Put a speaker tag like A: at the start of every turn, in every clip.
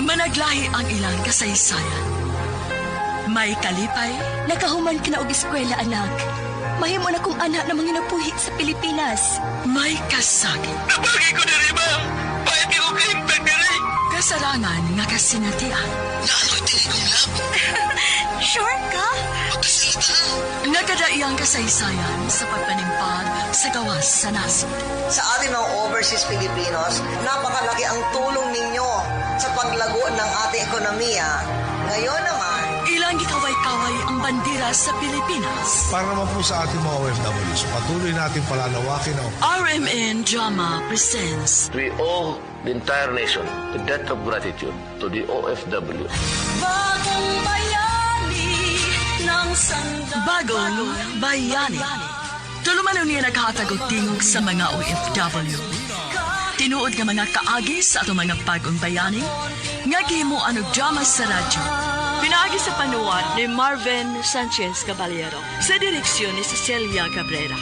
A: Managlahi ang ilang kasaysayan. May kalipay,
B: Nakahuman ka na og eskwela, anak. Mahimo na kong anak na manginabuhi sa Pilipinas.
A: May kasakit.
C: Nabagi ko na rin, ma'am. Pwede ko kayong diri.
A: Kasarangan nga kasinatian.
C: Naano'y tinikong lab.
B: Sure ka?
C: Pagkasalita.
A: Nagkadaiyang kasaysayan sa pagpanimpag sa gawas sa nasod.
D: Sa ating mga overseas Filipinos, napakalaki ang tulong ninyo sa paglago ng ating ekonomiya. Ngayon naman,
A: Ilang gikaway-kaway ang bandera sa Pilipinas.
E: Para naman po sa ating mga OFWs, patuloy natin palalawakin ang
A: RMN Drama presents
F: We owe the entire nation a debt of gratitude to the OFW.
A: Bagong Bayani ng Bagong Bayani. Tulumanon niya naghatag og tingog sa mga OFW. Tinuod nga mga kaagi sa atong mga bagong bayani nga gihimuan og drama sa radyo. Pinaagi sa panuwat ni Marvin Sanchez Caballero sa direksyon ni Cecilia Cabrera.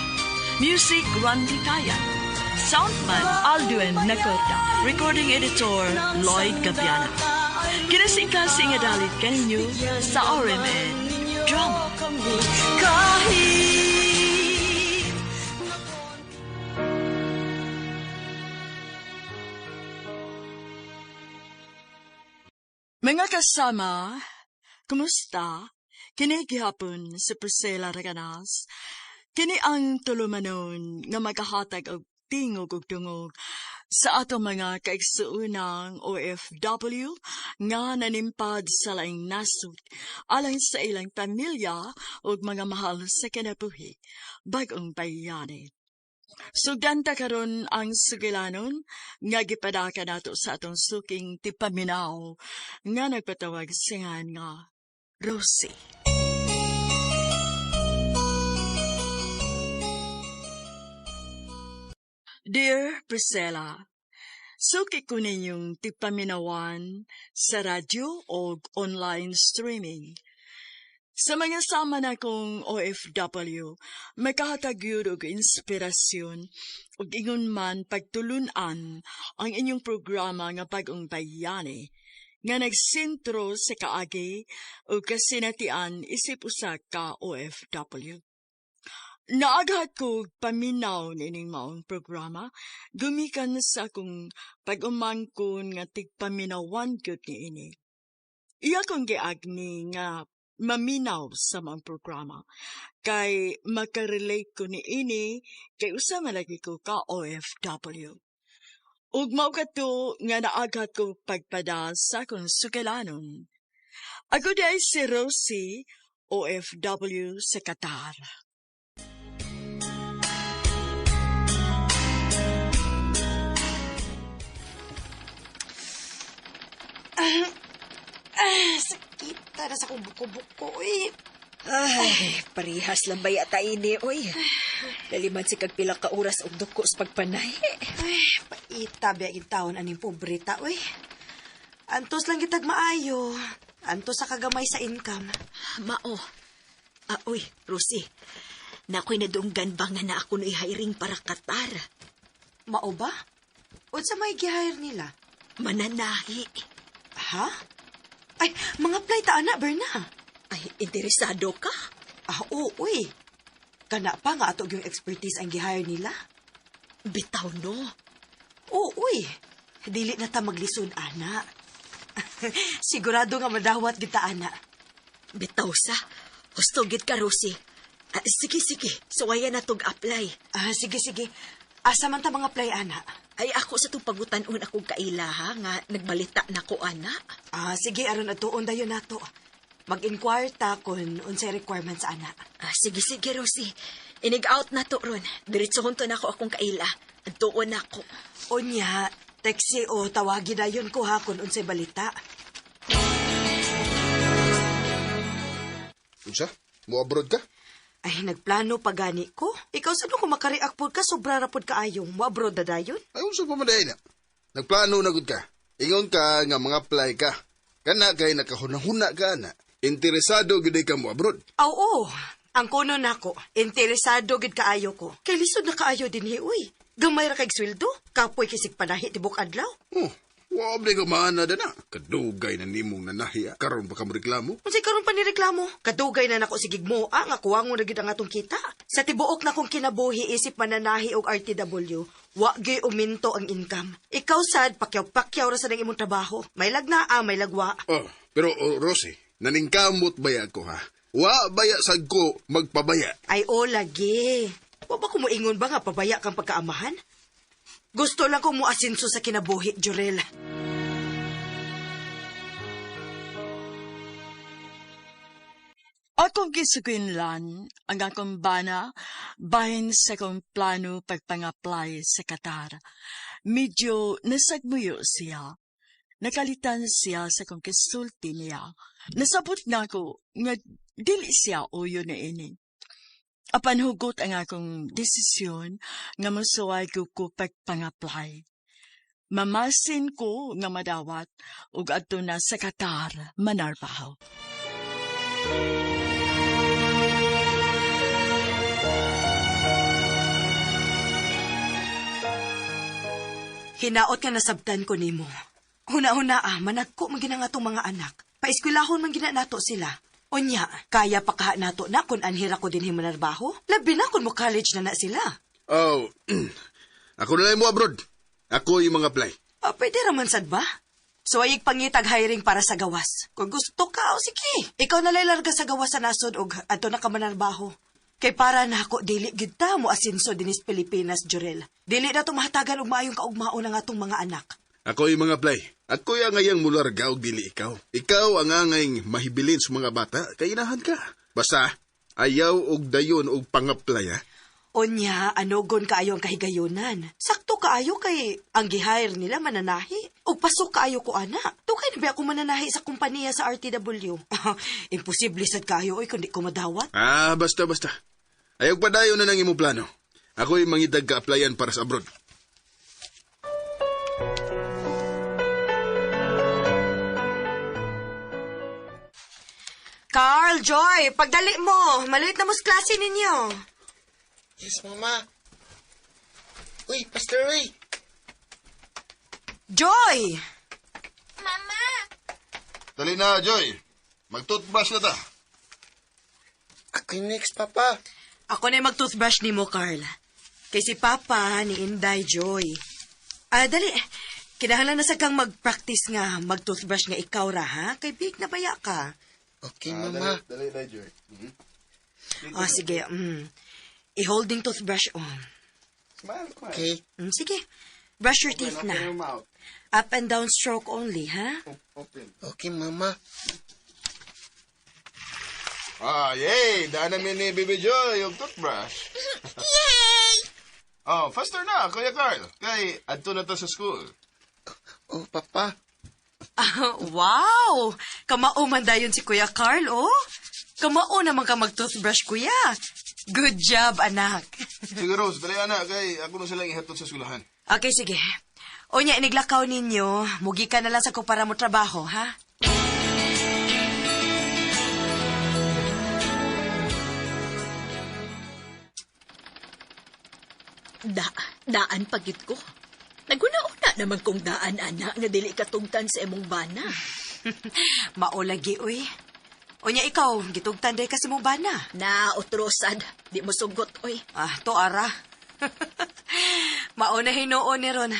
A: Music, Randy Tayan. Soundman, Alduin Nacorda. Recording editor, Lloyd Gabiana. Kinasingkasing nga dalit kaninyo sa RMN Drama. Kahit Mga kasama, kumusta? Kini gihapon si Priscilla Reganas. Kini ang tulumanon nga magahatag og tingog ug dungog sa atong mga kaigsuonang OFW nga nanimpad sa laing nasod alang sa ilang pamilya ug mga mahal sa kinabuhi, bag-ong bayani. Sugdan ta karon ang sugilanon nga gipadaka nato sa atong suking tipaminaw nga nagpatawag singan nga Rosie. Dear Priscilla, suki ko ninyong tipaminawan sa radyo o online streaming. Sa mga sama na kong OFW, makahatag yun og inspirasyon ug ingon man pagtulunan ang inyong programa nga Bag-ong Bayani nga nagsentro sa kaagi ug kasinatian isip usa ka OFW. Naaghat ko og paminaw nining maong programa gumikan sa akong pag-umangkon nga tigpaminawan gyud niini. Iya kong giagni nga maminaw sa maong programa kay makarelate ko niini kay usa man lagi ko ka OFW. Ug mao kadto nga naaghat ko pagpada sa akong sugilanon. Ako di ay si Rosie, OFW sa Qatar.
G: Ah, sakit na sa akong buko-buko, eh.
H: Ay, parehas lang ba yata ini, oy. Laliman si kag pila ka oras og duko sa pagpanay.
G: Ay, paita biya taon aning pobreta, uy. Antos lang gitag maayo. Antos sa kagamay sa income.
H: Mao. Ah, oy, Rosie. Nakoy nadunggan ba nga na ako no hiring para Qatar?
G: Mao ba? Unsa may gi-hire nila?
H: Mananahi.
G: Ha? Ay, mga apply ta ana, Berna.
H: Ay, interesado ka?
G: Ah, oo, uy. Kana pa nga ato yung expertise ang gi-hire nila.
H: Bitaw no.
G: Oo, uy. Dili na ta maglisod, ana. Sigurado nga madawat kita, ana.
H: Bitaw sa. Husto gid ka, Rosie. Ah, sige, sige. Suwayan na tog apply.
G: Ah, sige, sige. Asa man ta mga apply, ana?
H: Ay, ako sa itong pagutan-on akong kaila, ha, nga nagbalita na ko, ana.
G: Ah, sige, aron atuon dayon nato. Mag-inquire ta kung unsay requirements, ana.
H: Ah, sige, sige, Rosie. Inig-out na to ron. Diretsohon to na ako akong kaila. Antuon na ako.
G: Unya, taxi o tawagi dayon ko ha kung unsay balita.
I: Unsa? Mo abroad ka?
G: Ay, nagplano pa gani ko. Ikaw sa kung makareact pod ka, sobra ra pod kaayong. Mo abroad na dayon?
I: Ay, unsa pa man dahil na? Nagplano na gud ka. Ingon ka nga mga apply ka. Kana kay nakahuna-huna ka na. Interesado gid ka mo abroad.
G: Aw, oo. Ang kuno nako, interesado gid kaayo ko. Kay lisod na kaayo dinhi, uy. Gamay ra kay sweldo, kapoy kisig panahi tibok adlaw.
I: Oh, Wa ba ka maana na. Kadugay na nimong nanahiya. Karon pa ka mo reklamo?
G: Unsay karon pa ni reklamo? Kadugay na nako si Gigmo, nga kuwangon na gid ang atong kita. Sa tibuok na kong kinabuhi isip mananahi og RTW, wa gyud uminto ang income. Ikaw sad pakyaw-pakyaw ra sa nang imong trabaho. May lagna may lagwa.
I: Oh, pero oh, Rosie, naningkamot baya ko ha. Wa baya sad ko magpabaya.
G: Ay o lagi. Wa ba kumuingon ba nga pabaya kang pagkaamahan? Gusto lang kong muasinso sa kinabuhi, Jurel.
A: Akong gisuginlan ang akong bana bahin sa akong plano pagpang-apply sa Qatar. Medyo nasagmuyo siya. Nakalitan siya sa akong kisulti niya. Nasabot na ako nga dili siya uyo na ini. Apan hugot ang akong desisyon nga mosuway ko ko pagpang-apply. Mamasin ko nga madawat ug adto na sa Qatar manarbaho.
G: Hinaot nga nasabtan ko nimo. Huna-huna managko man gina nga atong mga anak. Paeskwelahon man gina nato sila. Unya, kaya pa kaha nato na kung anhira ko din manarbaho. Labi na kung mo college na na sila.
I: Oh, ako na lang mo abroad. Ako yung mga apply.
G: Ah, pwede raman sad ba? So ayig pangitag hiring para sa gawas. Kung gusto ka, o sige. Ikaw na larga sa gawas sa nasod og adto na ka manarbaho. Kay para na ako dili gid ta mo asinso dinis Pilipinas, Jurel. Dili na to mahatagan og maayong kaugmaon ang atong mga anak.
I: Ako yung mga apply. Ako yung ngayang mularga og dili ikaw. Ikaw ang angay mahibilin sa mga bata, kainahan ka. Basta, ayaw og dayon og pang-apply ha.
G: Unya, anugon kaayo ang kahigayunan. Sakto kaayo kay ang gihire nila mananahi. Og pasok kaayo ko ana. Tukay na ba ako mananahi sa kompanya sa RTW? Imposible sad kaayo oy kundi ko madawat.
I: Ah, basta basta. Ayaw padayon na nang imong plano. Ako yung mangitag ka-applyan para sa abroad.
G: Carl, Joy, pagdali mo. Maliit na mo sa klase ninyo.
J: Yes, Mama. Uy, Pastor Ray.
G: Joy!
B: Mama!
I: Dali na, Joy. Mag-toothbrush na ta.
J: Ako yung next, Papa.
G: Ako na yung mag-toothbrush ni mo, Carl. Kay si Papa ni Inday Joy. Ah, dali. Kinahanglan na sa kang mag-practice nga mag-toothbrush nga ikaw ra, ha? Kay big na baya ka.
J: Okay, Mama.
I: Dali, dali, Joy.
G: Ah, sige. I-holding toothbrush on.
I: Smile, smile.
J: Okay.
G: Sige. Brush your teeth na. Up and down stroke only, ha?
I: Open.
J: Okay, Mama.
I: Ah, yay! Daan namin ni Baby Joy yung toothbrush.
B: Yay!
I: Oh, faster na, Kuya Carl. Kay, adto na to sa school.
J: Oh, Papa.
G: Ah, wow! Kamao man dayon si Kuya Carl, oh. Kamao naman ka mag-toothbrush, Kuya. Good job, anak.
I: Sige, Rose, dali na. Kay, ako na silang ihatod sa eskwelahan.
G: Okay, sige. Unya, iniglakaw ninyo. Mugi ka na lang sa ko para mo trabaho, ha?
H: Daan pagit ko. Naguna-una naman kong daan, anak, nga dili ka tugtan sa imong bana.
G: Maolagi, uy. Unya, ikaw, gitugtan day kasi mong bana.
H: Na, otrosad. Di mo sugot, uy.
G: Ah, to ara. Mauna hinuon ni Ron.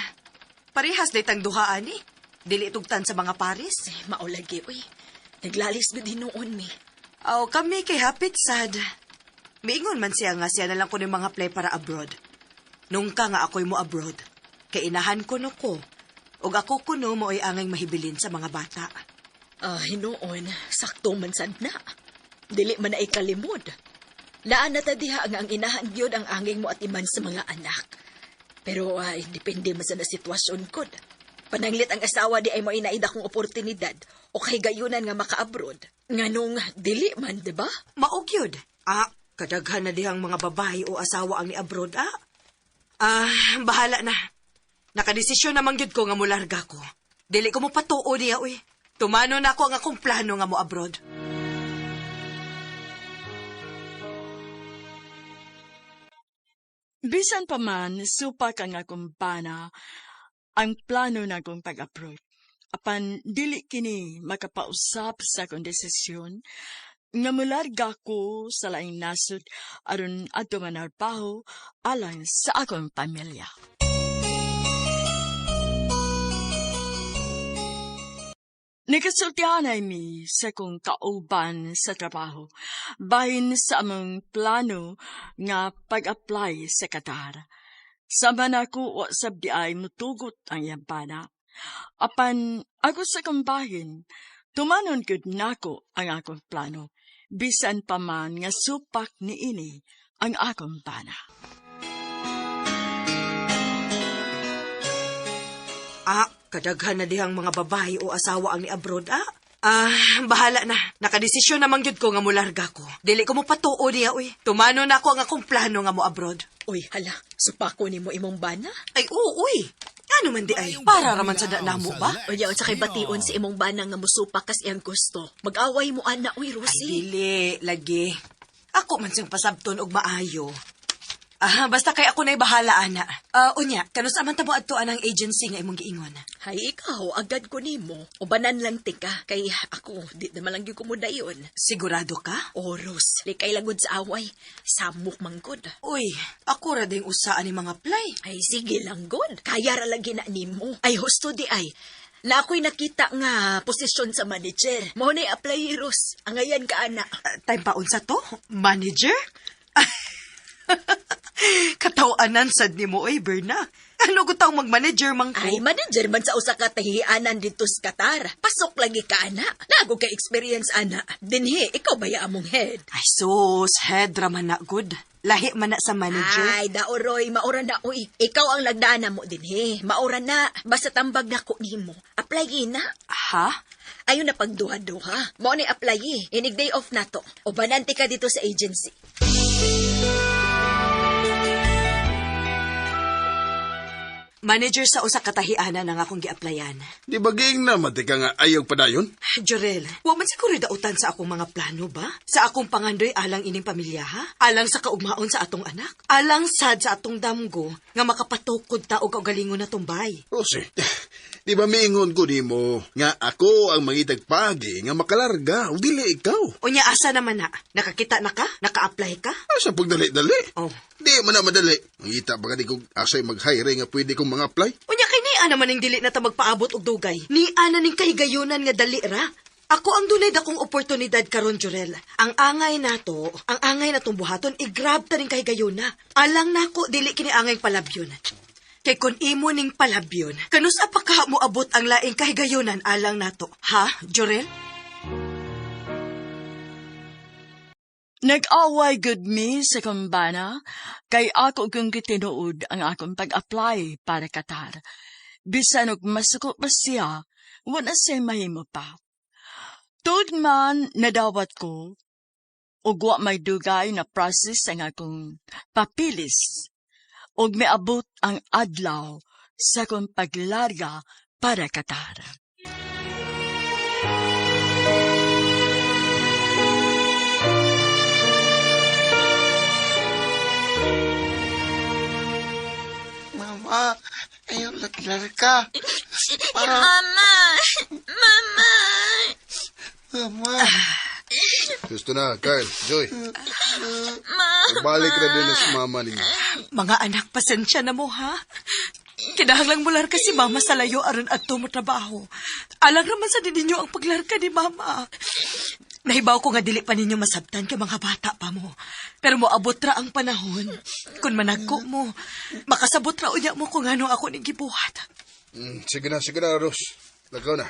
G: Parehas day tang duhaan eh. Dili tugtan sa mga paris.
H: Eh, maolagi, uy. Naglalis gud hinuon mi.
G: Aw, kami kay hapit sad. Miingon man siya nga siya na lang ko ng mga play para abroad. Nung ka nga ako'y mo abroad, kay inahan ko no ko. Og ako kuno mo'y angay mahibilin sa mga bata.
H: Ah, hinuon, sakto man sad na. Dili man na ikalimod. Laan na ta diha nga ang inahan gyud ang anging mo at iman sa mga anak. Pero ay, depende man sa na sitwasyon kod. Pananglit ang asawa di ay mo inaida kong oportunidad o kahigayunan nga maka-abroad. Nganong dili man, di ba?
G: Mao gyud. Ah, kadaghan na dihang mga babae o asawa ang ni-abroad, ah. Ah, bahala na. Nakadesisyon naman gyud ko nga mularga ko. Dili ko mo patuo niya, uy. Tumano na ako ang akong plano nga mo abroad.
A: Bisan pa man, supak ang akong bana. ang plano na kong pag-abroad. Apan dili kini makapausap sa akong desisyon nga mularga ko sa laing nasod aron adto manarbaho alang sa akong pamilya. Nakasultihanay mi sa kong kauban sa trabaho, bahin sa among plano nga pag-apply sa Qatar. Sama na ako wa sab di ay mutugot ang iyang bana. Apan ako sa kong bahin, tumanon gud nako ang akong plano, bisan pa man nga supak niini ang akong bana.
G: Ah, kadaghan na dihang mga babae o asawa ang ni-abroad, ah. Ah, bahala na. Nakadesisyon naman gyud ko nga mularga ko. Dili ko mo patuo niya, uy. Tumano na ako ang akong plano nga mo abroad.
H: Uy, hala, supako nimo imong bana.
G: Ay, oo, uy. Ano man di ay? Para raman sa namo ba?
H: Unya, unsa kay bation sa imong bana nga musupak kas iyang gusto. Mag-away mo ana, uy,
G: Ay,
H: Rosie.
G: dili, lagi. Ako man siyang pasabton og maayo. Ah, basta kay ako na'y bahala, ana. Ah, unya, kanus aman ta mo adto anang agency nga imong giingon?
H: Hay, ikaw, agad ko nimo. Ubanan lang tika, kay ako, di naman lang gyud ko mo dayon.
G: Sigurado ka?
H: Oros, likay lagod sa away. Samok manggod.
G: Uy, ako ra ding usaan ni mga play.
H: Ay, sige lang, god. Kaya ra lagi na nimo. Ay, husto di ay. Na ako'y nakita nga posisyon sa manager. Mao na apply, Ros. Angayan ka, ana.
G: Ah, time pa unsa to? Manager? Katawanan sad nimo oy, Berna. Ano ko taong mag-manager man ko?
H: Ay, manager man sa usa ka tahianan dito sa Qatar. Pasok lagi ka, ana. Nago ka experience, ana. Dinhi, ikaw baya among head.
G: Ay, sus, head ra man na good. Lahi man na sa manager.
H: Ay, daoroy, maura na, uy. Ikaw ang lagdana mo dinhi. Maura na. Basta tambag na ko nimo. Apply na.
G: Ha?
H: Ayon na pagduha-duha. Mao ni apply eh. Inig day off na to. O banante ka dito sa agency.
G: Manager sa usa ka tahianan ang akong gi-applyan.
I: Di ba ging naman ka nga ayaw padayon?
G: Jorel, wa man siguro dautan sa akong mga plano ba? Sa akong pangandoy alang ining pamilya ha? Alang sa kaugmaon sa atong anak? Alang sad sa atong damgo nga makapatukod ta og kaugalingon na tumbay.
I: Rosie, di ba miingon ko nimo nga ako ang mangitag pagi nga makalarga o dili ikaw?
G: Unya asa naman na? Nakakita na ka? Naka-apply ka?
I: Asa pagdali-dali?
G: Oh.
I: Di man na madali. Mangita ba ka di kong asay mag-hire nga pwede kong mga apply?
G: Unya kay niya naman ning dili na ta magpaabot og dugay. Niya na ning kahigayunan nga dali ra. Ako ang dunay dakong oportunidad karon, Jorel. Ang angay nato, ang angay natong buhaton, i-grab ta ning kahigayuna. Alang nako dili kini angay palabyon. Kay kun imo ning palabyon, kanus pa ka mo abot ang laing kahigayunan alang nato. Ha, Jorel?
A: Nag-away gud mi sa kumbana, kay ako kung gitinuod ang akong pag-apply para Qatar. Bisan og masuko pa siya, wala siya mahimo pa. Tuod man nadawat ko, ug wa may dugay na process ang akong papilis, ug miabot ang adlaw sa akong paglarga para Qatar.
J: Mama, ayaw laglar ka. Para,
B: Mama! Mama!
J: mama.
I: Gusto na, Kyle, Joy.
B: Ma!
I: Balik na din sa mama ninyo.
G: Mga anak, pasensya na mo, ha? Kinahanglang mular ka si Mama sa layo aron adto mo trabaho. Alang raman sa ninyo ang paglarka ni Mama. Nahibaw ko nga dili pa ninyo masabtan kay mga bata pa mo. Pero moabot ra ang panahon. Kung managko mo, makasabot ra unya mo kung ano ako ning gibuhat.
I: Sige na, Ros. Lagaw na.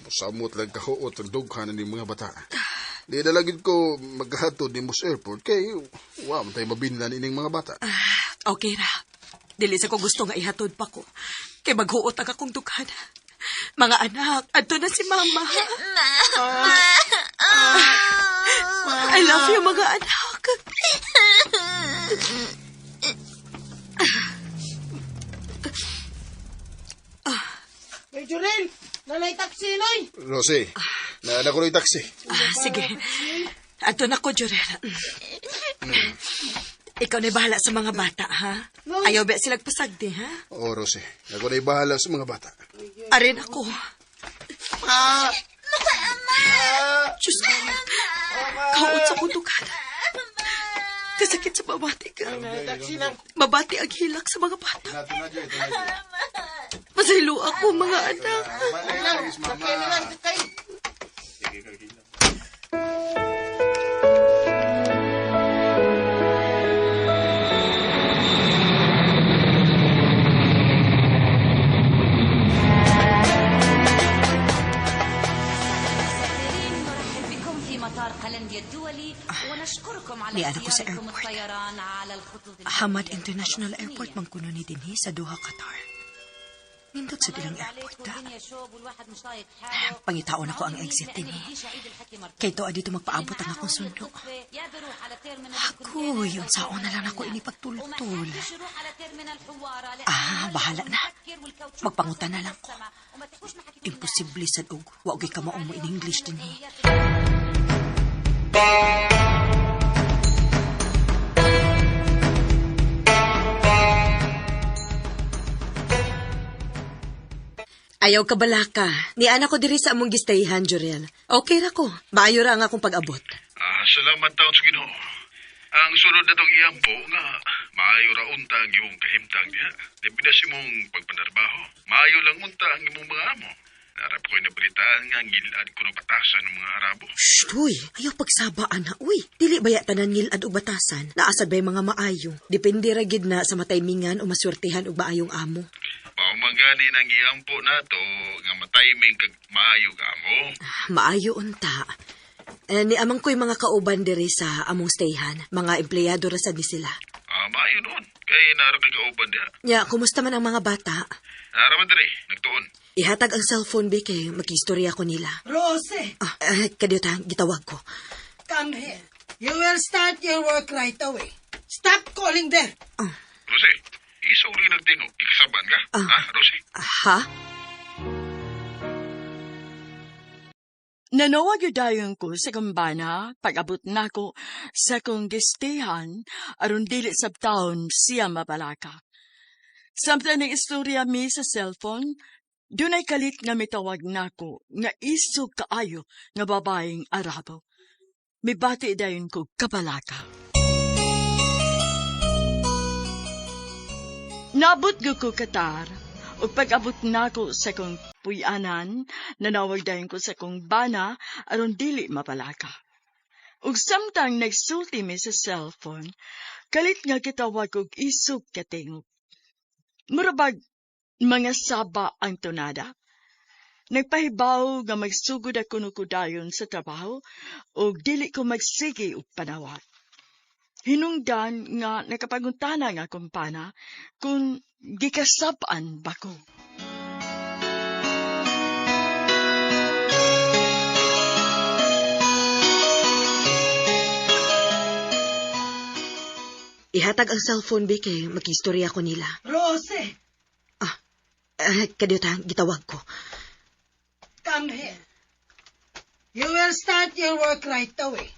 I: Musamot lang kahuot ang dughan ni mga bata. Di na lang ko maghatod ni mo sa airport kay wa man tayo mabinlan ining mga bata.
G: Okay ra. Dili sa ko gusto nga ihatod pa ko. Kay maghuot ang akong dughan. Mga anak, adto na si Mama. I love you, mga anak.
K: Hey, Jurel! Nanay taxi, noy!
I: Rosie, naana ko taxi.
G: Ah, sige. Adto na ko, Jorel. Ikaw na bahala sa mga bata, ha? Ayaw ba sila pasagdi, ha?
I: Oo, Rose. Ako na'y bahala sa mga bata.
G: Arin ako.
J: Ma!
G: Diyos ko. Kaot sa kundukan. Kasakit sa babati ka. Mabati ang hilak sa mga bata. Masilo ako, mga anak. Niana ko sa airport. Hamad International Airport man kuno ni dinhi sa Doha, Qatar. Nindot sa dilang airport, ha? Pangitaon ako ang exit dinhi. Kay tuwa dito magpaabot ang akong sundo. Ako, yun saon na lang ako ini pagtultol. Ah, bahala na. Magpangutan na lang ko. Imposible sad og wa gyud kamao mo in English dinhi. Ayaw ka balaka. Niana ko diri sa among gistayhan, Juriel. Okay ra ko. Maayo ra ang akong pag-abot.
I: Salamat taon sa Ginoo. Ang sunod na tong iyampo nga maayo ra unta ang imong kahimtang diha. Labi na sa imong pagpanarbaho. Maayo lang unta ang imong mga amo. Narap ko'y nabalitaan nga ngilad ko ng batasan ng mga Arabo.
G: Shh, uy. Ayaw pagsabaan na, uy. Dili baya tanan ngilad og batasan? Naasad ba'y mga maayo? Depende ra gid na sa mataymingan o maswertihan og maayong amo.
I: Paumangani ng iyampo nato nga matayming kag maayo ka amo.
G: Maayo unta. Ni amang ko'y mga kauban diri sa among stayhan. Mga empleyado ra sad ni sila.
I: Maayo noon. Kay naara kay kauban diha.
G: Nya, kumusta man ang mga bata?
I: Naara man diri, nagtuon.
G: Ihatag ang cellphone, be, kay makistorya ko nila.
K: Rose,
G: Kadiyot ha, gitawag ko.
K: come here. You will start your work right away. Stop calling there.
I: Rose, isaw rin nagtingog. Ikasaban ka? Rose?
G: Ha?
A: Nanawag yun dayon ko sa kambana pag-abot nako sa kong gistehan aron dili sa taon siya mabalaka. Samtang ng istorya mi sa cellphone, dunay kalit nga mitawag nako nga isog kaayo nga babaeng Arabo. Mibati dayon ko kabalaka. Nabot ko Qatar, ug pag-abot nako sa kong puy-anan, nanawag dayon ko sa kong bana aron dili mapalaka. Ug samtang nagsulti mi sa cellphone, kalit nga kitawag og isog katingog. Murabag mga saba ang tonada. Nagpahibaw nga magsugod ako nukudayon sa trabaho ug dili ko magsige og panawag. Hinungdan nga nakapaguntana nga akong pana kung gikasab-an ba ko.
G: Ihatag ang cellphone, be, kay makistorya ko nila.
K: Rose,
G: Kadiyot ha, gitawag ko.
K: come here. You will start your work right away.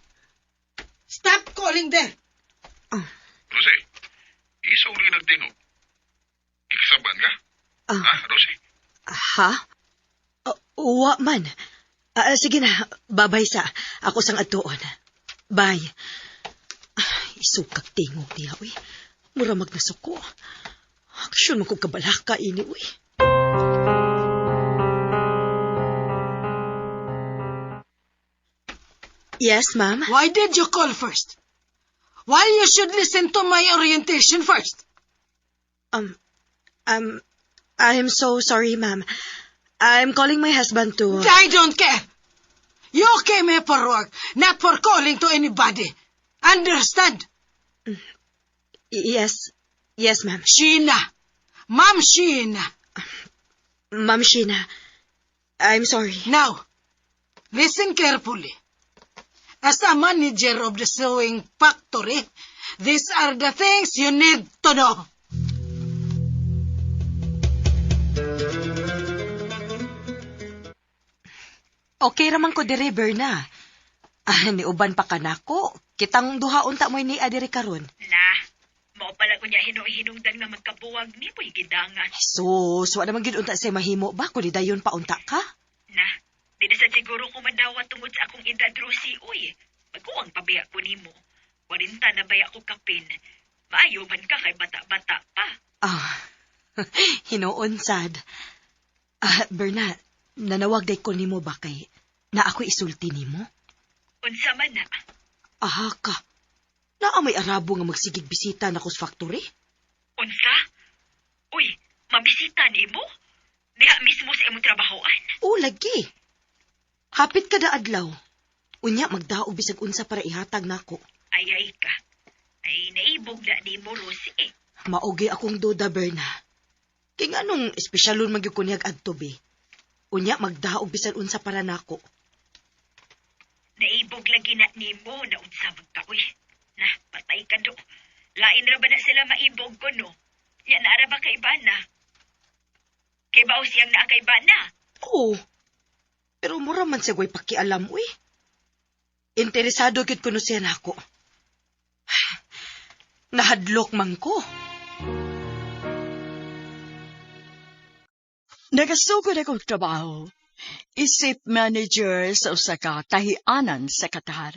K: Stop calling there.
I: Rose, isaw rin nagtingog. Ikasaban ka? Rose?
G: Ha? Wa man. Sige na, babay sa. Ako sang atuon. Bye. Isukag tingog niya, uy. Mura magnasuko. Aksyon man kong kabalaka ini, uy. Yes, ma'am?
K: Why did you call first? Why you should listen to my orientation first?
G: I'm so sorry, ma'am. I'm calling my husband to...
K: I don't care. You came here for work, not for calling to anybody. Understand?
G: Yes. Yes, ma'am.
K: Sheena. Ma'am Sheena.
G: Ma'am Sheena, I'm sorry.
K: Now, listen carefully. As a manager of the sewing factory, these are the things you need to know.
G: Okay raman ko dire, Berna. Niuban pa ka nako. Kitang duha unta mo'y niya diri karon.
H: Na, Unta ko niya hinuhingdan nga magkabuwag ni mo'y gidangan.
G: Sus, wa naman gid unta say mahimo ba kun dayon pa unta ka?
H: Na, di na sad siguro ko madawat tungod sa akong edad, Rosie, uy. Maguwang pabiya ko nimo. 40 na baya ko kapin. Maayo man ka kay bata-bata pa.
G: Ah, hinuon sad. Ah, Berna, nanawag day ko nimo ba kay na ako isulti nimo?
H: Unsa man na?
G: Aha ka. Naa may Arabo nga magsigig bisita nako sa factory?
H: Unsa? Uy, mabisita nimo? Diha mismo sa imong trabahoan.
G: O, lagi. Hapit kada adlaw. Unya magdaog bisag unsa para ihatag nako.
H: Ay ay ka. Ay naibog na nimo, Rosie.
G: Mao gyud akong duda, Berna. Kay nganong espesyalon man gyud ko niyag adto be. Unya magdaog bisan unsa para nako.
H: Naibog lagi na nimo na unsa man ka, uy. Na, patay ka do. Lain ra ba na sila maibog ko, no? Ya naara ba kay bana? Kay bao siyang naa kay bana?
G: Oo. Pero mura man siya way pakialam, uy. Interesado gyud kuno siya nako. Nahadlok man ko.
A: Nagasugod akong trabaho. Isip manager sa usa ka tahianan sa Qatar.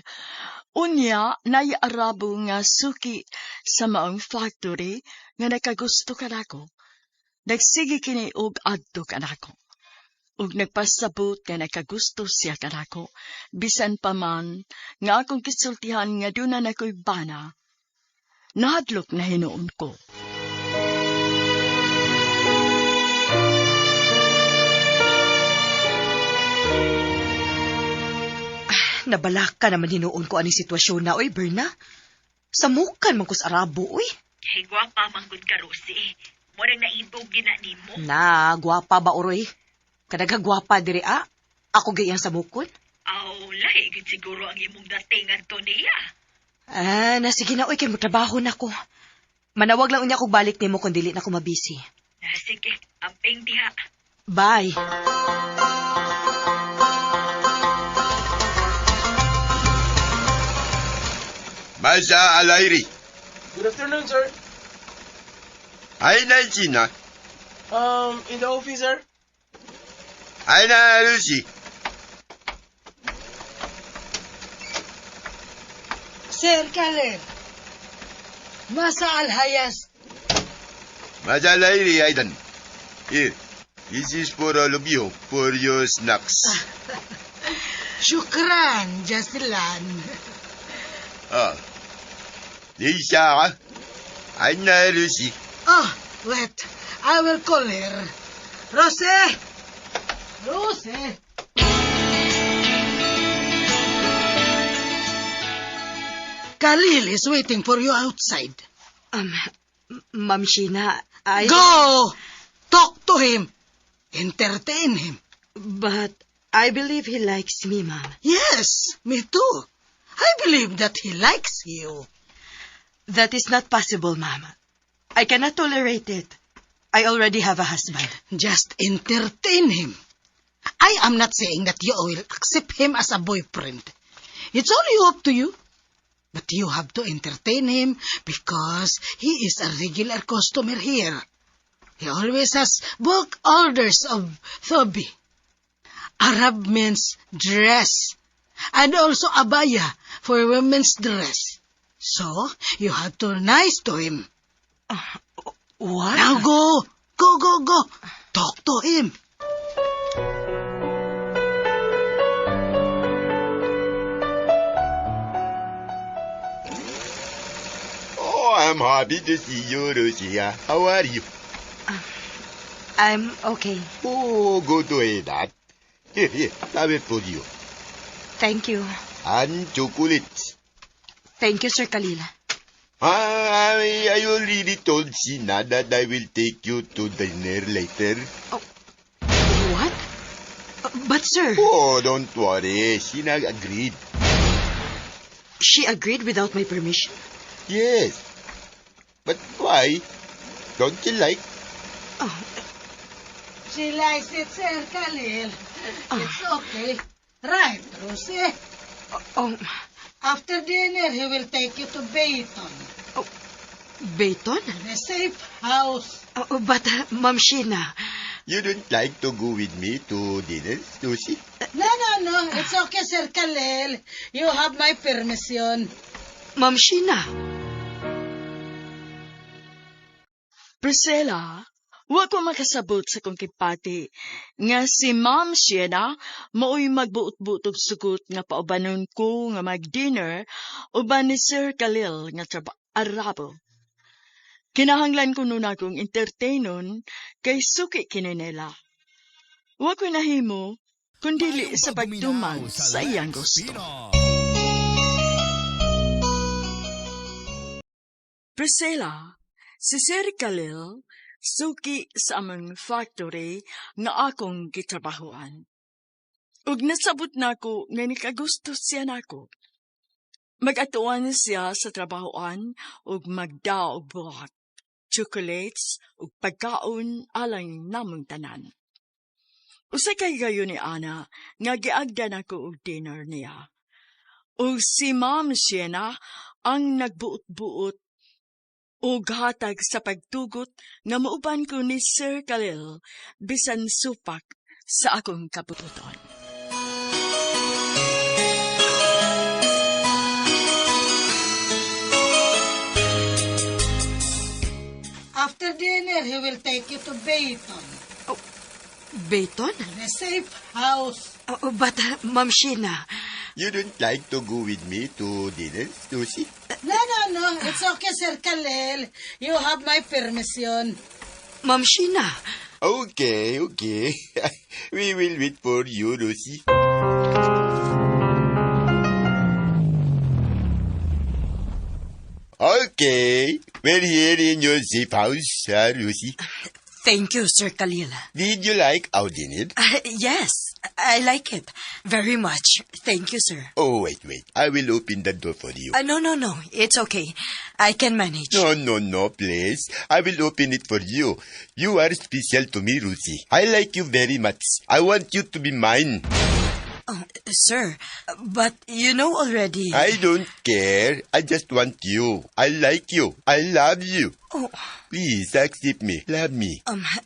A: Unya, nay Arabo nga suki sa maong factory nga nakagusto kanako. Nagsige kini og adto kanako. Ug nagpasabot nga nakagusto siya kanako. Bisan pa man nga akong gisultihan nga duna na ko'y bana. Nahadlok na hinuon ko.
G: Nabalaka naman hinuon ko aning sitwasyon na, oy, Berna. Samukan man ko sa Arabo, oy.
H: Hey, gwapa man gud ka, Rosie. Murang naibog gina nimo.
G: Na, gwapa ba, oroy? Kadaga gwapa diri, ah. Ako gayang samukon.
H: Aw, lahi gid siguro ang imong dating Antonia.
G: Ah, na sige na, oy, kay motrabaho na ko. Manawag lang unya kog balik nimo kung dili na ko mabisi.
H: Na sige, amping diha.
G: Bye.
J: Masa Alairi.
L: Good afternoon, sir.
J: Aina China.
L: In the office, sir.
J: Aina Lucy.
K: Sir Khalil, Masa Alhayas.
J: Masa Alairi, Aidan. Here, this is for all of you, for your snacks.
K: Shukran, Jasilan.
J: Ah. Lisa, Aina Lucy.
K: Oh, wait. I will call her. Rose! Rose! Khalil is waiting for you outside.
G: Ma'am Sheena, I...
K: Go! Talk to him. Entertain him.
G: But I believe he likes me, ma'am.
K: Yes, me too. I believe that he likes you.
G: That is not possible, ma'am. I cannot tolerate it. I already have a husband.
K: Just entertain him. I am not saying that you will accept him as a boyfriend. It's only up to you. But you have to entertain him because he is a regular customer here. He always has bulk orders of thobi. Arab men's dress. And also abaya for women's dress. So, you have to nice to him.
G: What?
K: Now go! Go, go, go! Talk to him.
J: Oh, I'm happy to see you, Lucia. How are you?
G: I'm okay.
J: Oh, good to hear that. Here, here, have it for you.
G: Thank you.
J: And chocolates.
G: Thank you, Sir Khalil.
J: I already told Sina that I will take you to dinner later.
G: Oh, what? But, sir...
J: Oh, don't worry. Sina agreed.
G: She agreed without my permission?
J: Yes. But why? Don't you like?
G: Oh.
K: She likes it, Sir Khalil. It's okay. Right, Rosie?
G: Oh.
K: After dinner, he will take you to Bayton.
G: Oh. Bayton?
K: The safe house.
G: But, Ma'am Sheena,
J: You don't like to go with me to dinner, Lucy?
K: No. It's okay, Sir Khalil. You have my permission.
G: Ma'am Sheena.
A: Priscilla, wa ko makasabot sa kong kipati nga si Ma'am Siena mao'y magbuot-buot og sugot nga paubanon ko nga mag-dinner uban ni Sir Khalil nga Arabo. Kinahanglan ko nun akong entertainon kay suki kini nila. Wa ko nahimo kundili sa pagduman sa iyang gusto. Priscilla, si Sir Khalil, suki sa among factory nga akong gitrabahoan. Ug nasabot nako nga nikagusto siya nako. Mag-atuan siya sa trabahoan ug magdao og buhat, chocolates ug pagkaon alang namong tanan. Usa kay gayon ni Ana nga giagda nako og dinner niya. Ug si Ma'am Siena ang nagbuot-buot ug hatag sa pagtugot nga mauban ko ni Sir Khalil bisan supak sa akong kabututon.
K: After dinner, he will take you to Bayton.
G: Bayton?
K: The safe house.
G: But, Ma'am Sheena,
J: You don't like to go with me to dinner, Lucy?
K: No. It's okay, Sir Khalil. You have my permission.
G: Ma'am Sheena.
J: Okay. We will wait for you, Lucy. Okay, we're here in your safe house, Lucy.
G: Thank you, Sir Khalil.
J: Did you like our dinner?
G: Yes, I like it very much. Thank you, sir.
J: Oh, wait. I will open the door for you.
G: No. It's okay. I can manage.
J: No, please. I will open it for you. You are special to me, Lucy. I like you very much. I want you to be mine.
G: Oh, sir, but you know already.
J: I don't care. I just want you. I like you. I love you.
G: Oh,
J: Please accept me. Love me.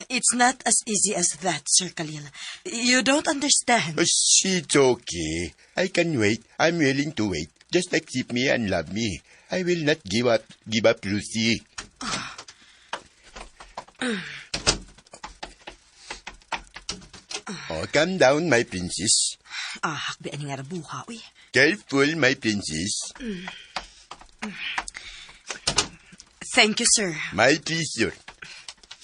G: It's not as easy as that, Sir Khalil. You don't understand.
J: Oh, it's okay. I can wait. I'm willing to wait. Just accept me and love me. I will not give up, Lucy. Oh, calm down, my princess.
G: Ah, hakbi ani nga rabuha, uy.
J: Careful, my princess.
G: Thank you, sir.
J: My pleasure.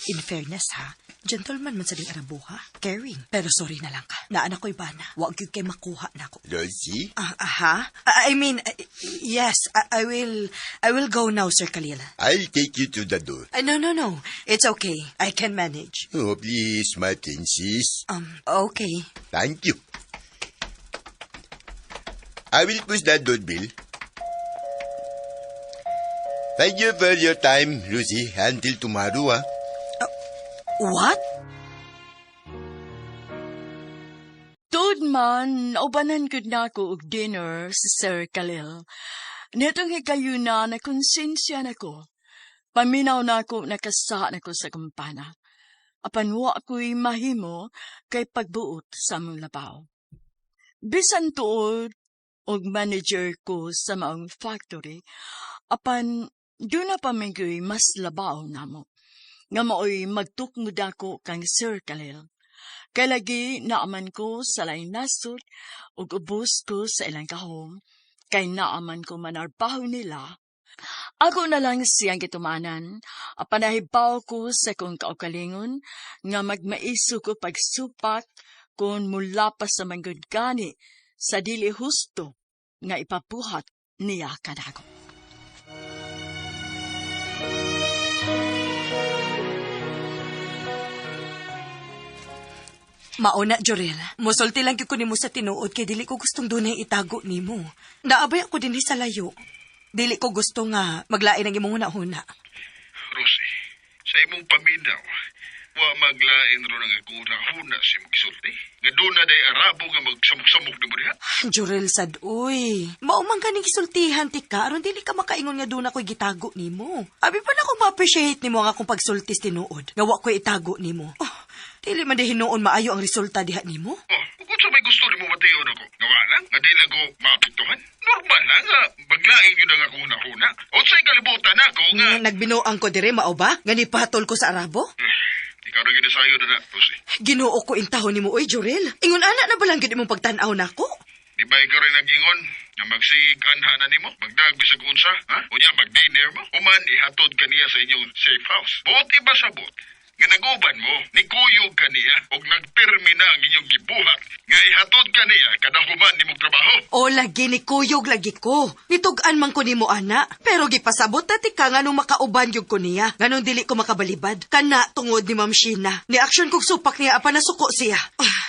G: In fairness, ha? Gentleman man sa ding arabuha. Caring. Pero sorry na lang ka. Naanak ko'y bana. Wag gyud kay makuha nako.
J: Lucy?
G: Aha. I mean, yes, I will go now, Sir Khalil.
J: I'll take you to the door.
G: No. It's okay. I can manage.
J: Oh, please, my princess.
G: Okay.
J: Thank you. I will push that doorbell. Thank you for your time, Lucy. Until tomorrow, ah.
G: What?
A: Tuod man, naubanan gud nako og dinner si Sir Khalil. Nitong higayuna na konsensya nako. Paminaw nako nakasa nako sa kampana. Apan wa ko'y mahimo kay pagbuot sa among labaw. Bisan tuod og manager ko sa maong factory, apan duna pa man gyud mas labaw namo. Nga maoy magtukmod ako kang Sir Khalil. Kay lagi naaman ko sa laing nasod ug ubos ko sa ilang kahom, kay naaman ko manarbaho nila. Ako na lang siyang gitumanan, apan nahibaw ko sa kong kaugalingon nga magmaiso ko pagsupak kung mula pa sa manggod gani sa dili husto nga ipabuhat niya kanako.
G: Mauna, Jorel. Musulti lang gyud ko nimo sa tinuod kay dili ko gustong dunay itago nimo. Naabay ako dinhi sa layo. Dili ko gusto nga maglain ang imong hunahuna.
I: Rosie, sa imong paminaw, Wa maglain ron ang akong hunahuna sa imong gisulti. Nga doon na day Arabo nga magsamok-samok nimo diha.
G: Jurel sad, uy. Mao man kaning gisultihan ti ka, aron dili ka makaingon nga doon ako'y gitago nimo. Abi pa na akong ma-appreciate nimo ang akong pagsultis tinuod. Nga wa ko'y itago nimo. Oh, dili man di hinuon maayo ang resulta diha nimo.
I: Oh, kung sa may gusto nimo bation ako, nga wa lang, nga dili ako maapektuhan. Normal lang nga maglain yun ang akong hunahuna. Unsay kalibutan ako nga
G: Nagbinuang ko dire mao ba? Nga nipatol ko sa Arabo?
I: Ikaw na ginasayo na na, Rosie.
G: Ginoo ko intahon nimo oy, Jurel. Ingon ana na ba lang gyud imong pagtan-aw nako?
I: Di ba ikaw rin nag-ingon nga magsiganha na nimo? Magdag bisag unsa, ha? Unya mag-dinner mo? Human ihatod kaniya sa inyong safe house. Buot iba sa buot. Nga nag-uban mo, nikuyog kaniya og nagpirmi na ang inyong gibuhat nga ihatod kaniya kada human nimong trabaho.
G: O lagi ni kuyog lagi ko. Nitug-an man ko nimo ana, pero gipasabot na ti ka nganong makauban gyud ko niya. Nganong dili ko makabalibad. Kana tungod ni Ma'am Sheena. Ni action kog supak niya apan nasuko siya. Ah,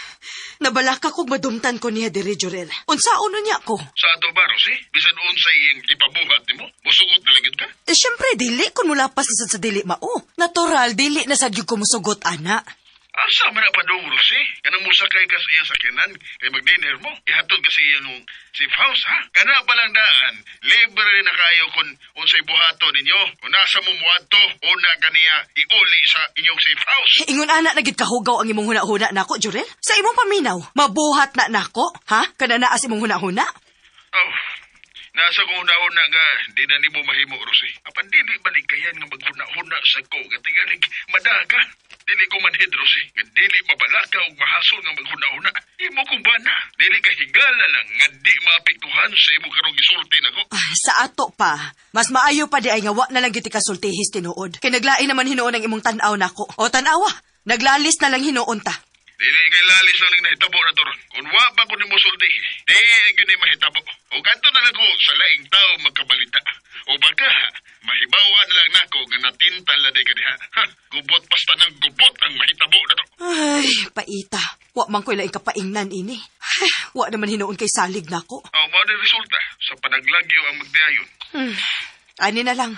G: nabalaka kog madumtan ko niya diri Jurel. Unsaon niya ko?
I: Sa ato ba, Rosie? Bisan unsay iyang ipabuhat nimo, musugot na lang gyud ka?
G: Eh, syempre dili kun mulapas na sad sa dili mao. Natural dili na sad gyud ko musugot ana.
I: Asa man na padung, Rosie? Kanang musakay ka sa iyang sakyanan, kay mag-dinner mo, ihatod ka sa iyang safe house, ha? Kana pa lang daan, libre na kayo kung unsay buhato ninyo. Kung nasa mo muadto, una kaniya iuli sa inyong safe house.
G: Eh, ingon ana na gid kahugaw ang imong hunahuna nako, Jurel. Sa imong paminaw, mabuhat na nako, ha? Kana naa sa imong hunahuna?
I: Oh, nasa kong hunahuna nga, di na nimo mahimo, Rosie. Apan dili balikayan nga maghunahuna sa ko, nga tingalig madaga. Dili ko manhid, Rosie. Nga dili mabalaka og mahasol nga maghunahuna. Imo kong bana. Dili ka higala lang nga di maapektuhan sa imong karong gisulti nako.
G: Ah, sa ato pa, mas maayo pa di ay nga wa na lang gyud kasultihis tinuod. Kay naglain naman hinuon ang imong tan-aw nako. O tan-awa, naglalis na lang hinuon ta.
I: Dili kay lalis lang ning nahitabo na to ron. Kung wa pa ko nimo sulti, di gyud ni mahitabo. O kadto na lang ko sa laing tao magkabalita. O baka mahibawa na lang nako nga natintal na day ka diha. Ha, gubot basta ng gubot ang mahitabo na to.
G: Ay, paita. Wa man ko'y laing kapaingnan ini. Ay, wa naman hinuon kay salig nako.
I: Ang mao ni resulta sa panaglagyo ang magdayon.
G: Ani na lang.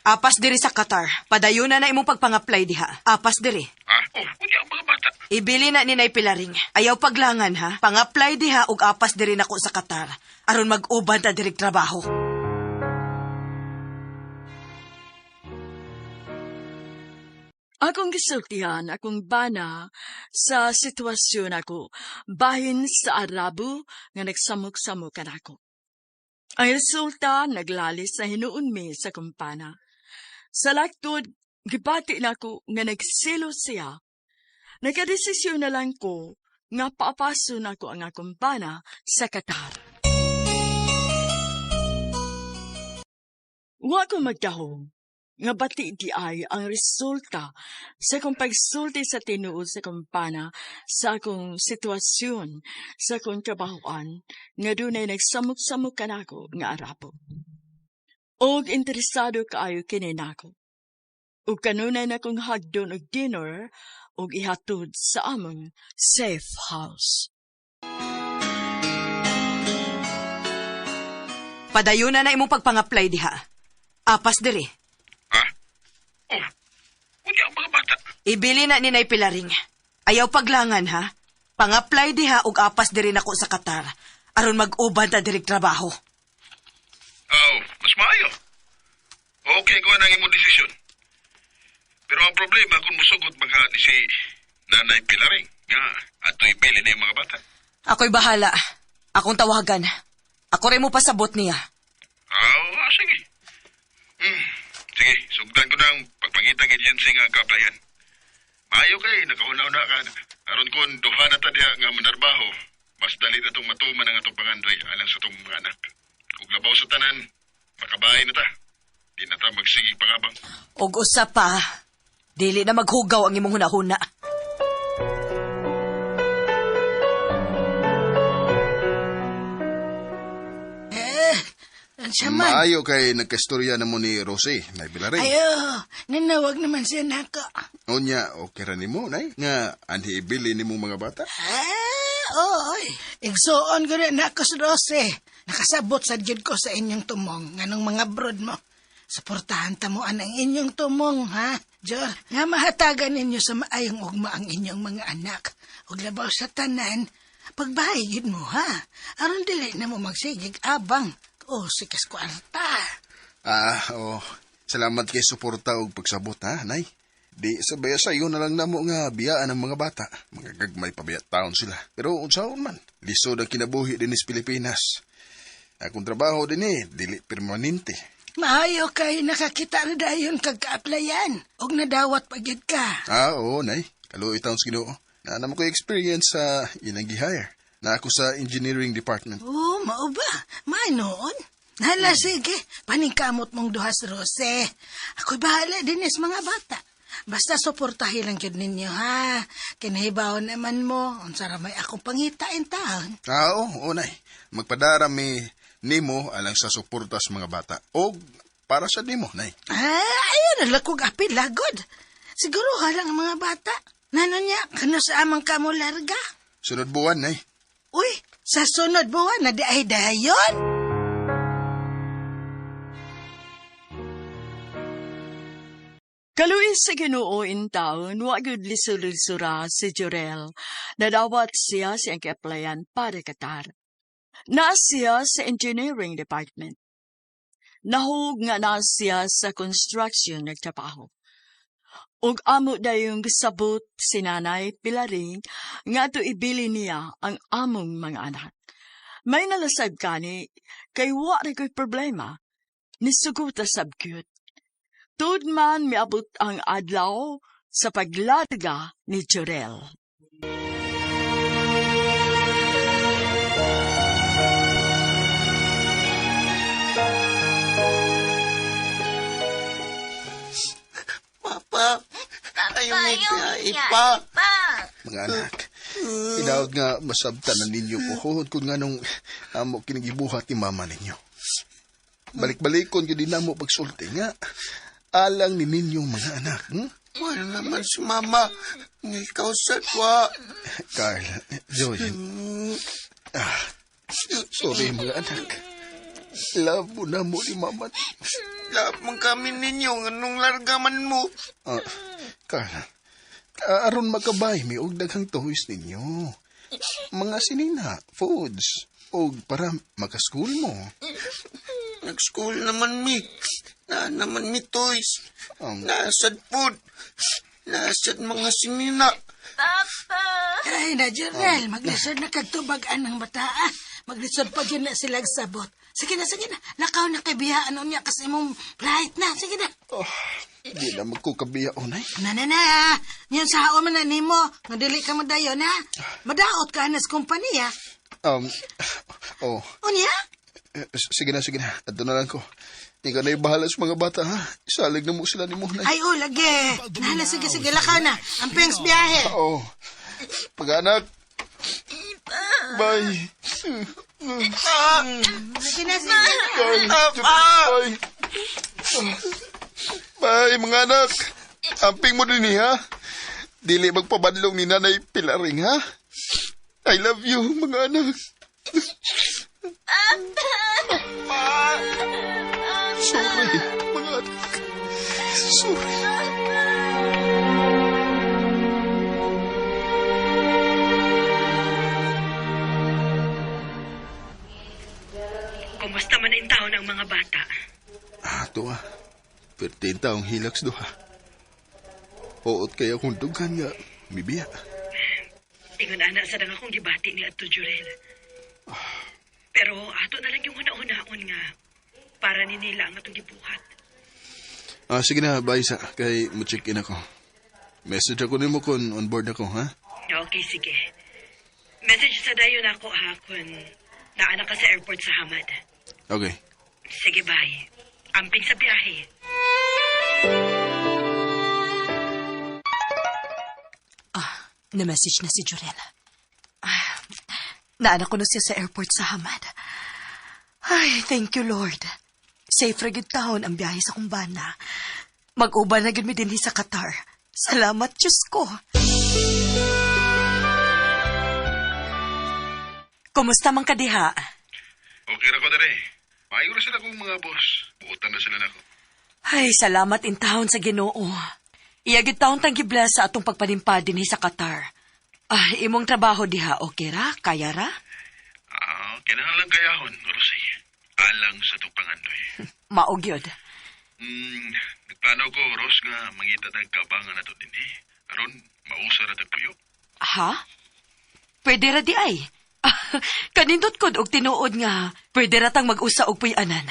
G: Apas diri sa Qatar. Padayon na na imong pagpang-apply diha. Apas diri.
I: Ha? Oh, unya ang mga bata.
G: Ibili na ni Nay Pilaring. Ayaw paglangan ha. Pang-apply diha og apas diri nako sa Qatar. Aron mag-uban ta diri trabaho.
A: Akong gisultihan akong bana sa sitwasyon ako bahin sa Arabo nga nagsamok-samok kanako. Ang resulta, naglalis na hinuon mi sa kumpana. Sa laktod, gibati nako nga nagselo siya. Nagkadesisyon na lang ko nga paapaso nako ang akong bana sa Qatar. Wa ko magdahom nga bati di ay ang resulta sa akong pagsulti sa tinuod sa kumpana sa akong sitwasyon sa akong trabahoan nga dunay nagsamok-samok kanako nga Arabo. Og interesado kaayo kini nako. Ug kanunay na kong hagdon og dinner ug ihatod sa among safe house.
G: Padayon na na imong pagpang-apply diha. Apas diri.
I: Ha? Oh, unya ang mga bata.
G: Ibili na ni Nay Pilaring. Ayaw paglangan ha. Pang-apply diha og apas diri nako sa Qatar. Aron mag-uban ta diri trabaho.
I: Oh, mas maayo. Okay ko ang imong desisyon. Pero ang problema kung musugot mga ni si Nanay Pilaring, nga ato ibili na yung mga bata.
G: Ako'y bahala. Akong tawagan. Ako rin mo pasabot niya.
I: Oh, sige. Sige, sugdan ko na ang pagpangitang agency nga ka-applyan. Maayo kay, nakahuna-una ka na. Aron kon duha na ta diha nga manarbaho, mas dali na itong matuman ang atong pangandoy alang sa itong mga anak. Ug labaw sa tanan, makabahay na ta. Di na ta magsigig pangabang.
G: Og usa pa, dili na maghugaw ang imong hunahuna.
K: Eh, siya man.
I: Maayo kay nagkastorya na mo ni Rosie, Nay Pilaring.
K: Ayo, nanawag naman siya nako.
I: Unya, okay ra nimo, Nay? Nga, anhi ibili nimo mga bata?
K: Ah, oy. Igsuon ko na nako sa Rose. Nakasabot sa jud ko sa inyong tumong nganong mga abroad mo. Suportahan ta mo ang inyong tumong, ha? Jor, nga mahatagan ninyo sa maayong ugma ang inyong mga anak. Ug labaw sa tanan, pagbahay yun mo, ha? Aron dili na mo magsigig abang. O, sikas kwarta.
I: Ah, oh. Salamat kay suporta og pagsabot, ha, Nay. Di sabaya sa iyo na lang namo nga biyaan ang mga bata. Mga gagmay pabiya taon sila. Pero unsaon man, lisod ang kinabuhi dinhi sa Pilipinas. Akong trabaho dinhi, dili permanente.
K: Maayo kay nakakita ra dayon kag ka-applyan. Og nadawat pa gyud ka.
I: Ah, oo, Nay. Kaluoy taon sa Ginoo. Naa naman ko experience sa ilang gi-hire. Na ako sa engineering department.
K: Oo, mao ba? May noon. Hala, sige. Paningkamot mong duhas, Rose. Ako'y bahala din sa mga bata. Basta suportahin lang yun ninyo, ha? Kinahibaw naman mo. Unsa ra may akong pangitain taon.
I: Ah, oo, oo, Nay. Magpadara mi nimo alang sa suporta sa mga bata. O para sa nimo, Nay.
K: Ah, ayun, nalakog apil, lagod. Siguro halang ang mga bata. Nano niya, kano sa amang kamo larga?
I: Sunod buwan, Nay.
K: Uy, sa sunod buwan na di ay dayon.
A: Kaluoy sa Ginoo in taon, wa gyud lisur-lisura si Jorel. Nadawat siya sa iyang ki-applyan para Qatar. Naa siya sa engineering department. Nahug nga naa siya sa construction nagtrabaho. Ug amo dayong gisabot si Nanay Pilaring nga ato ibili niya ang among mga anak. May nalasab kani kay wa ra ko'y problema. Nisugot sab gyud. Tuod man miabot ang adlaw sa paglarga ni Jorel.
J: Papa, ayaw may biyahe pa.
I: Mga anak, hinaot nga masabtan na ninyo puhod kung nganong amo kinigibuhat ni mama ninyo. Balik-balikon gyud namo pagsulti nga. Alang ni ninyong mga anak.
J: Wala naman si mama. Nga ikaw sa wa.
I: Carl, Joy. Ah, sorry mga anak. Love mo na mo ni mama.
J: Love man kami ninyo. Anong largaman mo?
I: Ah, Carl, aron makabay mi og daghang toys ninyo. Mga sinina, foods, og para maka-school mo.
J: Nag-school naman mi. Na naman mi toys. Nasad food. Nasad mga sinina.
B: Papa!
K: Ay, na, Jorel, maglisod na kagtubagan ng bataa. Maglisod pa yun na silang sabot. Sige na, sige na. Lakaw na kay biya. Ano niya kasi mong flight na. Sige na.
I: Oh, di na magkukabiya, onay.
K: Na, na, na. Yan sa haon man na nimo. Nga dili ka madayon, ha? Madaot ka na sa kompanya.
I: Oh.
K: Unya?
I: Sige na, sige na. Adto na lang ko. Ikaw na yung bahala sa mga bata, ha? Isalig na mo sila ni Monay.
K: Ay, oh, lagi. Nahala, sige, sige. Lakaw na. Ang pengs biyahe.
I: Oo. Pag-anak. Bye.
K: Sige na, sige na.
I: Bye. Bye. Bye, mga anak. Amping mo din, ha? Dili magpabadlong ni Nanay Pilaring, ha? I love you, mga anak. Sorry, mga anak. Sorry.
G: Kumusta man ang taon ang mga bata?
I: Ah, tuwa. Pertin taong hilaks duha. Oot kaya kung dughan nga, mibiya.
G: Ingon ana sa dang akong gibati ni Adto Jurel. Pero ato na lang yung huna-hunaon nga para ni nila ang atong gibuhat.
I: Ah, sige na, bye sa. Kay mo check-in ako. Message ako nimo kung on board ako, ha?
G: Okay, sige. Message sa dayon ako ha kung naana ka sa airport sa Hamad.
I: Okay.
G: Sige, bye. Amping sa biyahe. Ah, na-message na si Jurel. Ah, naana ko na siya sa airport sa Hamad. Ay, thank you, Lord. Safe ra gyud taon ang biyahe sa kumbana. Mag-uban na gyud mi dinhi sa Qatar. Salamat, Diyos ko. Kumusta man ka diha?
I: Okay ra ko dere. Maayo ra sila kong mga boss. Buotan na sila nako.
G: Ay, salamat in taon sa Ginoo. Iya gyud taon tang gibless sa atong pagpanimpad dinhi sa Qatar. Ah, imong trabaho diha okay ra? Kaya ra?
I: Ah, kinahanglan kayahon, Rosie. Alang sa itong pangandoy.
G: Mao gyud.
I: Nagplano ko, Ros, nga mangita tag kabangan na to din eh. Aron, mausa ra tag puyo.
G: Ha? Pwede ra di ay. Kanindot kod og tinuod nga pwede ra tang mag-usa og puy-anan.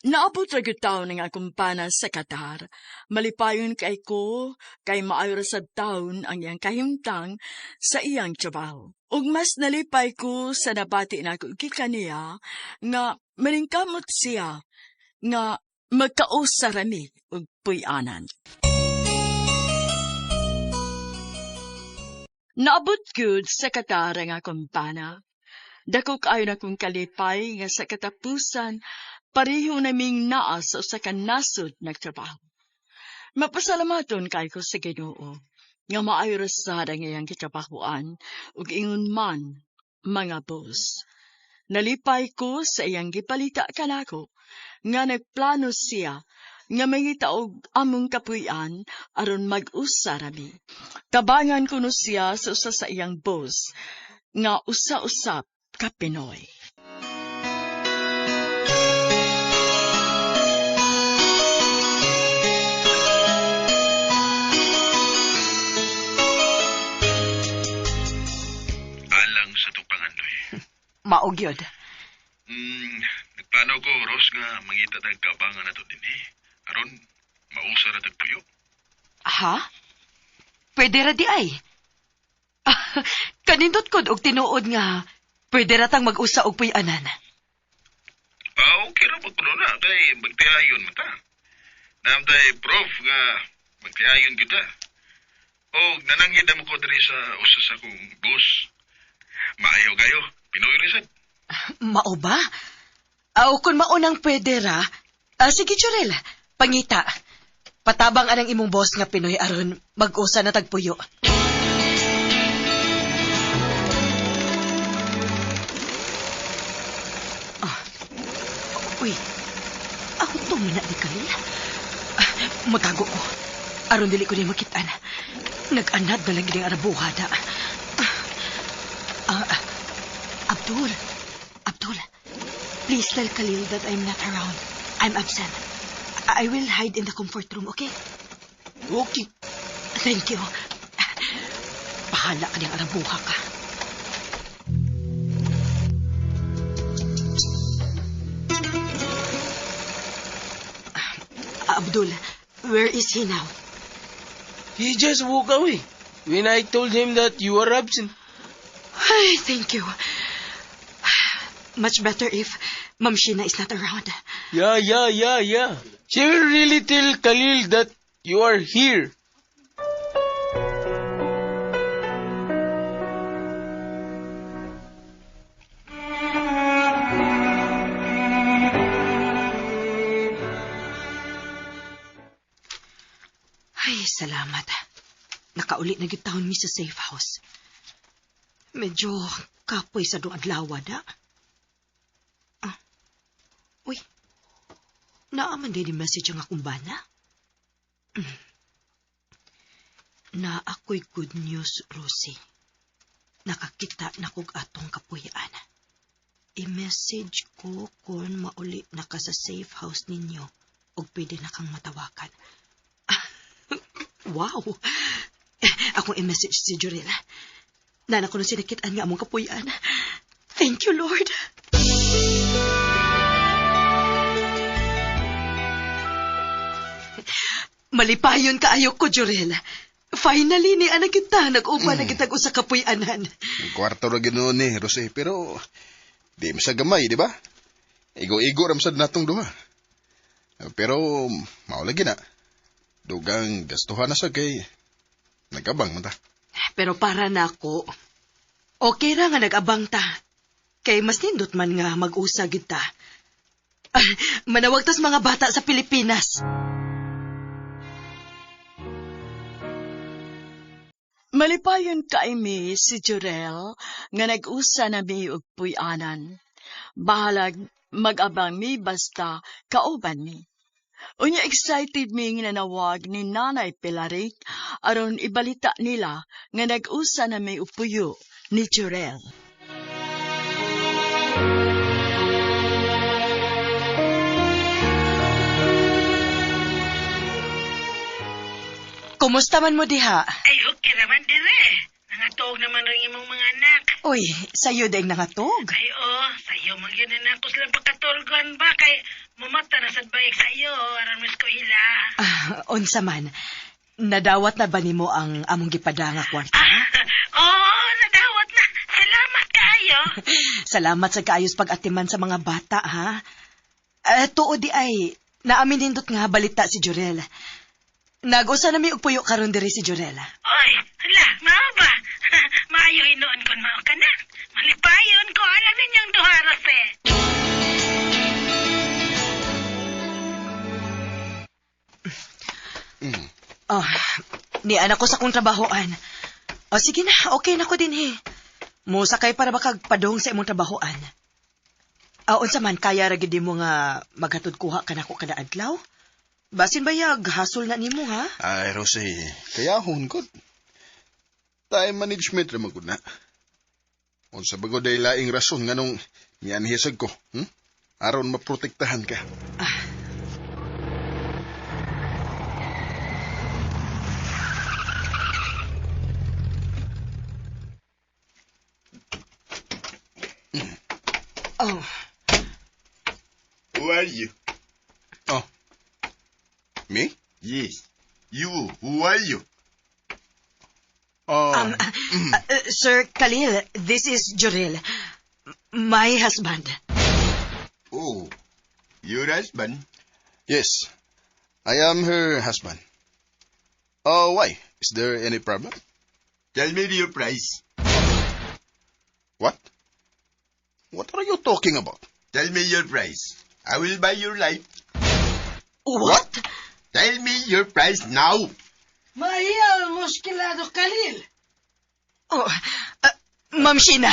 A: Naabot ra gyud taon ang akong pana sa Qatar. Malipayon kay ko, kay maayo ra sad taon ang iyang kahimtang sa iyang trabaho. Ug mas nalipay ko sa nabati nako gikan niya nga maningkamot siya nga magkausa rami og puy-anan. Naabot gyud sa Qatar ang akong pana. Dako kaayo na kong kalipay nga sa katapusan pareho naming naa sa usa ka nasod nagtrabaho. Mapasalamaton kay ko sa Ginoo nga maayo ra sad ang iyang gitrabahoan ug ingon man mga boss. Nalipay ko sa iyang gipalita kanako nga nagplano siya nga mangita og among kapuy-an aron mag-usa rami. Tabangan kuno siya sa usa sa iyang boss nga usa-usap ka Pinoy.
I: Alang sa itong pangandoy.
G: Mao gyud.
I: Nagplano ko, Ros, nga mangita tag kabangan na to din eh. Aron, mausa ra tag puyo.
G: Ha? Pwede ra di ay. Kanindot kod og tinuod nga pwede ra tang mag-usa og puy-anan.
I: Ah, okay ra pag kuno na kay magtiayon man ta. Namtay prof nga magtiayon kita. Og nananghid na mo ko diri sa usa sa akong boss. Maayo kayo, Pinoy ra sad.
G: Mao ba? Aw, kung maunang pwede ra, sige, Jurel, pangita. Patabang anang imong boss nga Pinoy aron mag-usa na tagpuyo. Ah, uy, ako to man na ni Khalil. Ah, mutago ko. Aron dili ko ni makitaan. Nag-anad na lang gid ang arabuhada. Abdul, Abdul, please tell Khalil that I'm not around. I'm absent. I will hide in the comfort room, okay?
L: Okay.
G: Thank you. Bahala ka niyang arabuha ka. Abdul, where is he now?
L: He just walked away when I told him that you are absent.
G: Ay, thank you. Much better if Ma'am Sheena is not around.
L: Yeah. She will really tell Khalil that you are here.
G: Ay, salamat. Nakauli na gyud taon mi sa safe house. Medyo kapoy sa duang adlaw, da. Ah. Uy, naaman din ni message ang akong bana. Na ako'y good news, Rosie. Nakakita na kog atong kapuy-an. I-message ko kung mauli na ka sa safe house ninyo ug pwede na kang matawakan. Wow! Akong i-message si Jurel. Nana ko na sinakitaan nga among kapuy-an. Thank you, Lord. Malipayon kaayo ko, Jurel. Finally, ni anak kita. Nag-upa na kitag usa ka puy-anan.
I: Kwarto ra ginoon ni, Rose. Pero, di mo sa gamay, di ba? Igo-igo ramsad natong duha. Pero, mao lagi na. Dugang gastuhan na sa kay nagabang man ta.
G: Pero para nako, okay ra nga nag-abang ta. Kay mas nindot man nga mag-usa gid ta. Manawag tas mga bata sa Pilipinas.
A: Malipayon kay mi si Jurel nga nag-usa na mi og puy-anan. Bahalag mag-abang mi basta kauban mi. Unya excited mi nga nanawag ni Nanay Pilarik aron ibalita nila nga nag-usa na mi og puyo ni Jurel.
G: Kumusta man mo diha?
K: Ay, okay naman dire. Nangatog naman rin imong mga anak.
G: Uy, sayo dayng nangatog.
K: Ay, oh, sayo man yun na ako silang pagkatulgon ba? Kay mumata na sad bayag sa iyo, aron mas ko ila.
G: Ah, unsa man. Nadawat na ba nimo ang among gipada nga kwarta?
K: Oo, nadawat na. Salamat kaayo.
G: Salamat sa kaayos pag-atiman sa mga bata, ha? Tuo di ay, naamin nindot nga balita si Jurel. Nag-usa na mi og puyo karon diri si Jurel.
K: Oy, hala, mao ba? Maayo hinuon kon mao ka na. Malipayon ko alam ninyong duha, Rose.
G: Oh, ni anak ko sa kong trabahoan. O sige na, okay na ko din he. Musakay para bakag padong sa imong trabahoan. Ah, unsa man kaya ra gid mo nga maghatod kuha kanako kada adlaw? Basin bayag hasol na nimo ha?
I: Ay, Rosie, kaya gud. Time management ra man gud na. Unsa ba gud ay laing rason nganong mianhisag ko, Aron maprotektahan ka.
G: Oh,
J: Who are you?
I: Oh. Me?
J: Yes. You, who are you?
I: Oh.
G: Sir Khalil, this is Jurel, my husband.
J: Oh, your husband?
I: Yes. I am her husband. Oh, why? Is there any problem?
J: Tell me your price.
I: What? What are you talking about?
J: Tell me your price. I will buy your life.
G: What?
J: Tell me your price now.
K: ما هي المشكلة Khalil?
G: Oh, Ma'am Sheena,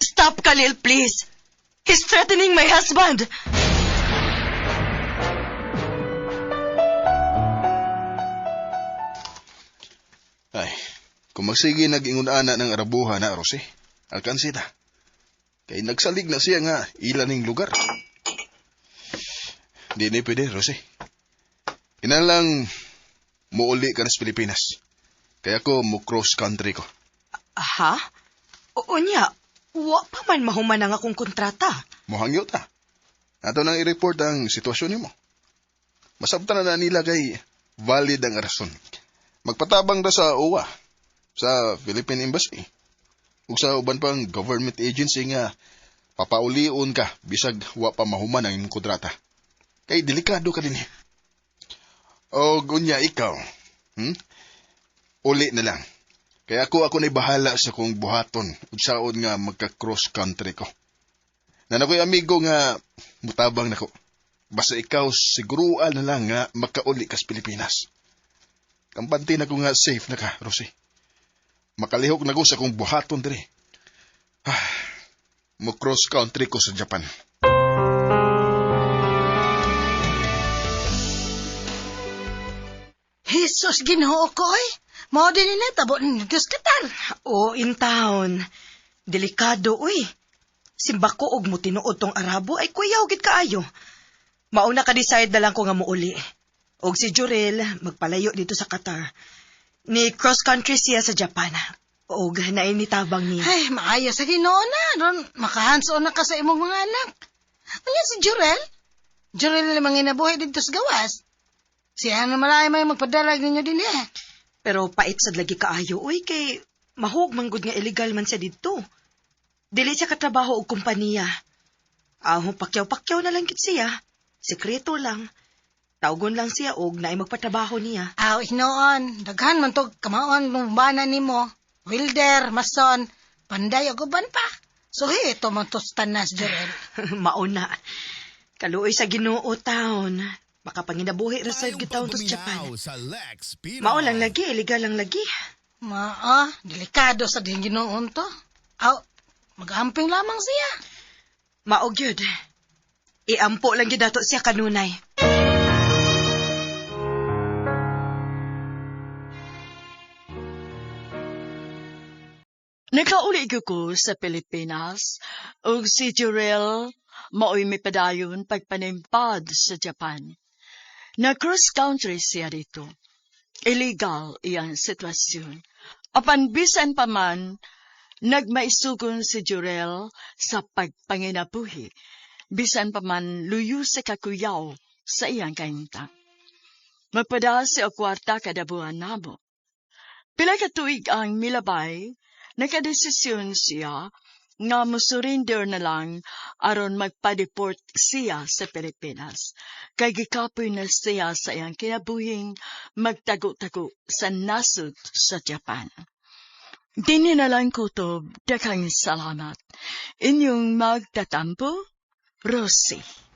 G: stop Khalil, please. He's threatening my husband.
I: Ay, kung magsige nag-ingon ana ng Arabuha na, Rosie, alkansita. Kay nagsalig na siya nga ila ning lugar. Di ni pwede, Rosie. Kinahanglang muuli ka na sa Pilipinas. Kaya ko mo cross country ko.
G: Ha? Unya, wa pa man mahuman ang akong kontrata.
I: Mohangyo ta. Ato nang i-report ang sitwasyon nimo. Masabtan na nila kay valid ang rason. Magpatabang ra sa OWWA, sa Philippine Embassy, ug sa uban pang government agency nga papaulion ka bisag wa pa mahuman ang imong kontrata. Kay delikado ka dinhi. Og unya ikaw, Uli na lang. Kaya ako na'y bahala sa kong buhaton ug saon nga magka-cross country ko. Naa ko'y amigo nga mutabang nako. Basta ikaw siguruan na lang nga makauli ka sa Pilipinas. Kampante na ko nga safe na ka, Rosie. Makalihok na ko sa kong buhaton diri. Ah, mo cross country ko sa Japan.
K: Jesus, Ginoo ko oy. Mao din ni tabo ni Diyos Qatar.
G: Oh, in town. Delikado, uy. Simbako og mo tinuod tong Arabo ay kuyaw gid kaayo. Mauna ka decide na lang ko nga muuli. Og si Jurel magpalayo dito sa Qatar. Ni cross country siya sa Japan. Og nainitabang niya.
K: Ay, maayo sa Ginoo na. Ron, makahands-on na ka sa imong mga anak. Ano si Jurel? Jurel na mga inabuhi dito sa gawas. Siya na malay may magpadalag ninyo din eh.
G: Pero pait sad lagi kaayo, uy, kay mahug man gud nga illegal man siya didto. Dili siya katrabaho og kompanya. Aho, pakyaw-pakyaw na lang gid siya. Sekreto lang. Tawgon lang siya og naay magpatrabaho niya.
K: Aw, hinoon. Daghan man to kamaon nung bana nimo. Welder, mason, panday og uban pa. So, ito man to tanas, Jurel.
G: Mauna. Kaluoy sa Ginoo taon. Makapanginabuhi ra sad gid taon to sa Japan. Mao lang lagi, illegal lang lagi.
K: Maa, delikado sa din ginoon to. Aw, mag-amping lamang siya.
G: Mao gyud. Iampo lang gyud nato siya kanunay.
A: Nakauli gyud ko sa Pilipinas ug si Jurel mao'y mipadayon pagpanimpad sa Japan. Na cross country siya dito. Illegal iyang sitwasyon. Apan bisan pa man, nagmaisugon si Jurel sa pagpanginabuhi. Bisan pa man luyo sa kakuyaw sa iyang kahimtang. Magpada siya og kwarta kada buwan namo. Pila ka tuig ang milabay, nakadesisyon siya nga mosurrender na lang aron magpa-deport siya sa Pilipinas. Kay gikapoy na siya sa iyang kinabuhing magtago-tago sa nasod sa Japan. Dini na lang kutob, daghang salamat. Inyong magtatampo, Rosie.